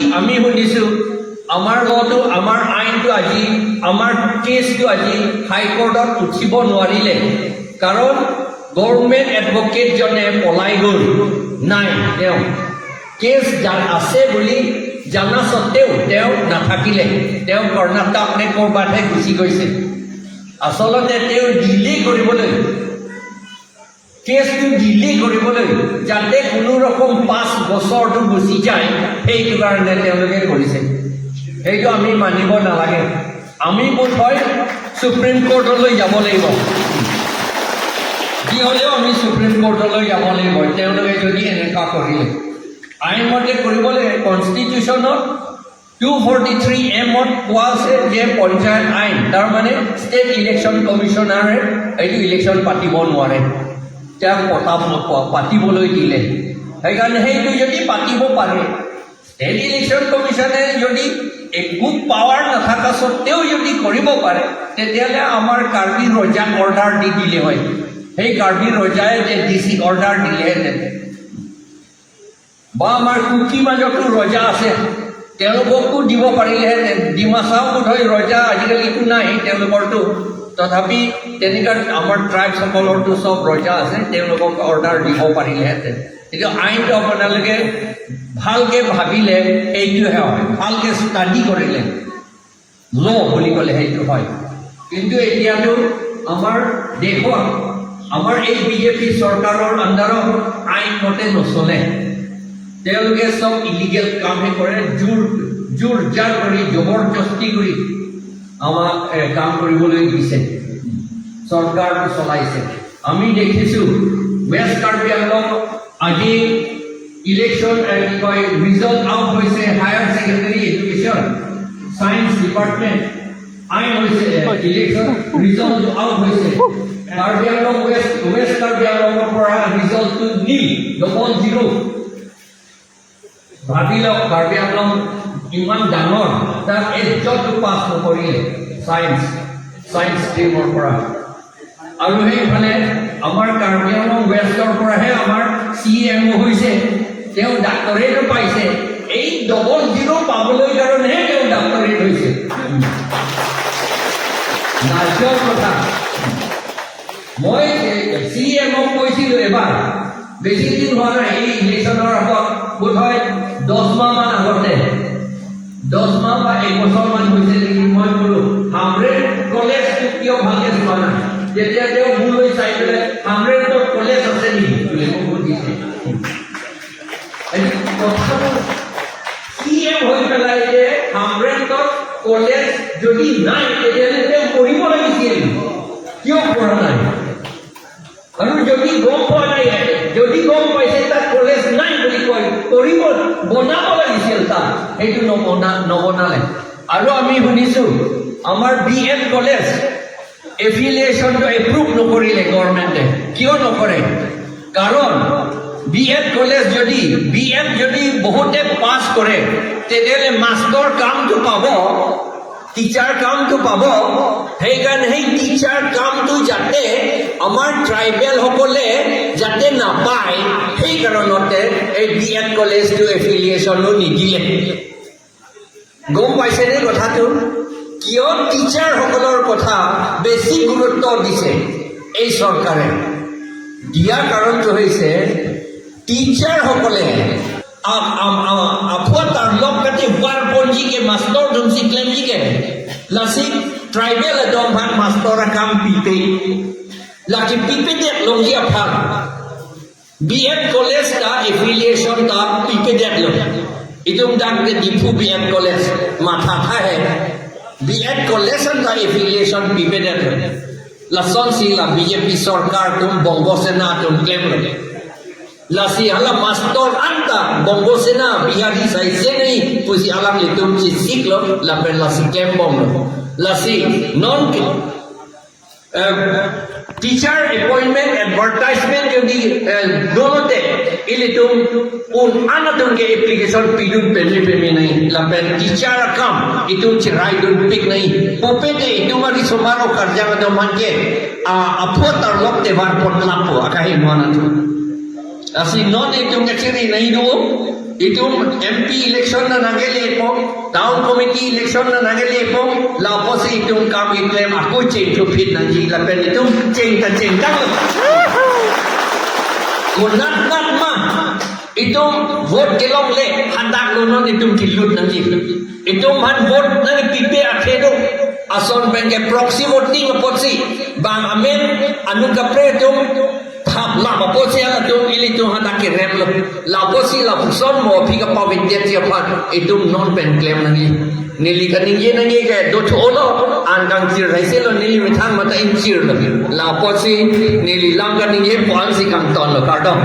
আমি শুনিছোঁ আমাৰ লটো, আমাৰ আইনটো আজি, আমাৰ কেছটো আজি হাইকোৰ্টত উঠিব নোৱাৰিলে, কাৰণ গভৰ্ণমেণ্ট এডভকেটজনে পলাই গ'ল। নাই, তেওঁ কেছ আছে বুলি জনা সত্ত্বেও তেওঁ নাথাকিলে। তেওঁ কৰ্ণাটক নে ক'ৰবাতহে গুচি গৈছে। আচলতে তেওঁ ডিলে কৰিবলৈ, কেছটো ডিলে কৰিবলৈ, যাতে কোনো ৰকম 5 বছৰটো গুচি যায়, সেইটো কাৰণে তেওঁলোকে কৰিছে। সেইটো আমি মানিব নালাগে। আমি বোধহয় সুপ্ৰিম কোৰ্টলৈ যাব লাগিব। যি হ'লেও আমি সুপ্ৰিম কোৰ্টলৈ যাব লাগিব। তেওঁলোকে যদি এনেকুৱা কৰিলে, আইনমতে কৰিব লাগে। কনষ্টিটিউশ্যনত 243 এমত কোৱা আছে যে পঞ্চায়ত আইন, তাৰমানে ষ্টেট ইলেকশ্যন কমিশ্যনাৰে এইটো ইলেকশ্যন পাতিব নোৱাৰে। তেওঁক পাতিবলৈ দিলে। সেইকাৰণে সেইটো যদি পাতিব পাৰে, ষ্টেট ইলেকশ্যন কমিশ্যনে যদি একো পাৱাৰ নাথাকা স্বত্তেও যদি কৰিব পাৰে, তেতিয়াহ'লে আমাৰ কাৰ্বি ৰজাক অৰ্ডাৰ দি দিলে হয়। সেই কাৰ্বি ৰজাই যে ডি চিক অৰ্ডাৰ দিলেহেঁতেন, বা আমাৰ কুকি মাজতো ৰজা আছে, তেওঁলোককো দিব পাৰিলেহেঁতেন। ডিমাচাও বোধহয় ৰজা আজিকালিতো নাই তেওঁলোকৰতো, তথাপি তেনেকুৱা আমাৰ ট্ৰাইবসকলৰতো চব ৰজা আছে, তেওঁলোকক অৰ্ডাৰ দিব পাৰিলেহেঁতেন। কিন্তু আইনটো আপোনালোকে ভালকে ভাবিলে সেইটোহে হয়। ভালকে ষ্টাডি কৰিলে ল' বুলি ক'লে সেইটো হয়। কিন্তু এতিয়াতো আমাৰ দেশত আমাৰ এই বিজেপি চৰকাৰৰ আণ্ডাৰত আইনমতে নচলে। তেওঁলোকে চব ইলিগেল কামহে কৰে। জোৰ জোৰ জাৰ কৰি, জবৰদস্তি কৰি আমাক কাম কৰিবলৈ দিছে, চৰকাৰটো চলাইছে। আমি দেখিছোঁ ৱেষ্ট কাৰ্বি আংলং আজি ইলেকশ্যন, কি কয়, ৰিজাল্ট আউট হৈছে। Higher secondary education science department আইন হৈছে, ইলেকশ্যন ৰিজাল্ট আউট হৈছে। কাৰ্বি আংলং ৱেষ্ট, ৱেষ্ট কাৰ্বি আংলঙৰ পৰা ৰিজাল্টটো নীল, 00। ভাবি লওক, কাৰ্বি আংলং ইমান ডাঙৰ, তাত এজনো পাছ নকৰিলে চায়েন্স ষ্ট্ৰীমৰ পৰা। আৰু সেইফালে আমাৰ কাৰ্বি আংলং ৱেষ্টৰ পৰাহে আমাৰ চি এম হৈছে। তেওঁ ডাক্তৰেটো পাইছে। এই 00 পাবলৈ কাৰণেহে তেওঁ ডাক্তৰেট হৈছে। লাজৰ কথা। মই চি এমক কৈছিলোঁ এবাৰ, বেছি দিন হোৱা নাই, এই ইলেকশ্যনৰ আগত, বোধহয় 10 মাহমান আগতে, 10 মাহ বা এক বছৰমান হৈছে নেকি, মই ক'লো, হামৰেণ কলেজটো কিয় ভালকে চোৱা নাই? তেতিয়া তেওঁ মোলৈ চাই পেলাই, হামৰেণত কলেজ আছে নেকি বুলি মোক সুধিছে। এইটো কথাটো চি এম হৈ পেলাই যে হামৰেণত কলেজ যদি নাই, তেতিয়াহ'লে তেওঁ কৰিব লাগিছিল। কিয় কৰা নাই? আৰু যদি গম পোৱা নাই, যদি গম পাইছে তাত কলেজ নাই বুলি কয়, কৰিব, বনাব লাগিছিল তাত। সেইটো নবনালে। আৰু আমি শুনিছোঁ আমাৰ বি এড কলেজ এফিলিয়েশ্যনটো এপ্ৰুভ নকৰিলে গভৰ্ণমেণ্টে। কিয় নকৰে? কাৰণ বি এড কলেজ যদি, বি এড যদি বহুতে পাছ কৰে, তেতিয়াহ'লে মাষ্টৰ কামটো পাব, টিচাৰ কামটো পাব। সেইকাৰণে সেই টিচাৰ কামটো যাতে আমাৰ ট্ৰাইবেলসকলে যাতে নাপায়, সেই কাৰণতে এই বি এড কলেজটো এফিলিয়েশ্যনো নিদিলে। গম পাইছেনে কথাটো? কিয় টিচাৰসকলৰ কথা বেছি গুৰুত্ব দিছে এই চৰকাৰে? দিয়া কাৰণটো হৈছে টিচাৰসকলে apuatar lok kati war ponji ke mastor dum si klem ji ke lasi tribal adom han mastor kam pipe laki pipe de long ji aphang B.Ed college ta affiliation ta pipe de long itum dak de Diphu B.Ed college matha tha hai B.Ed college ta affiliation pipe de long lason si la BJP sarkar tum Bongo Sena tum claim lo lasi hala mastor anta Bongo Sena Bihari sai seni pusi alam litum si siklo la pen lasi claim bom lo lasi non teacher appointment advertisement যদি দলতে ilitum un anatum ke application pidun pemi pemi nahi lapen teacher kam itum chirai dun pik nahi popete itumari somaro karja do manke a apotar lok te var pot lapo akahi mana tu asi non itum ke chiri nahi do. Itu MP election na nangeli po, town committee election na nangeli po, lapo si itong kam iklem ako cheng tu pit nang ji lapen itu cheng ta cheng tang. Kunat nat ma itong vote kelong le handak lonon itong kilut nang ji. Itong han vote nang pipe akhedo ason pen ke proxy voting potsi bang amen anu kapre itong thap la ma potsi ala tung ili tung handak ke rem lo la potsi la son mo phi ka pa wit jet ya phan itong non pen claim nang ji. Nili kaning ye nang ye ke do thu lo an kang chir rai se lo nili mithang mata in chir lo la potsi nili lang kaning ye pon si kang ton lo kardong.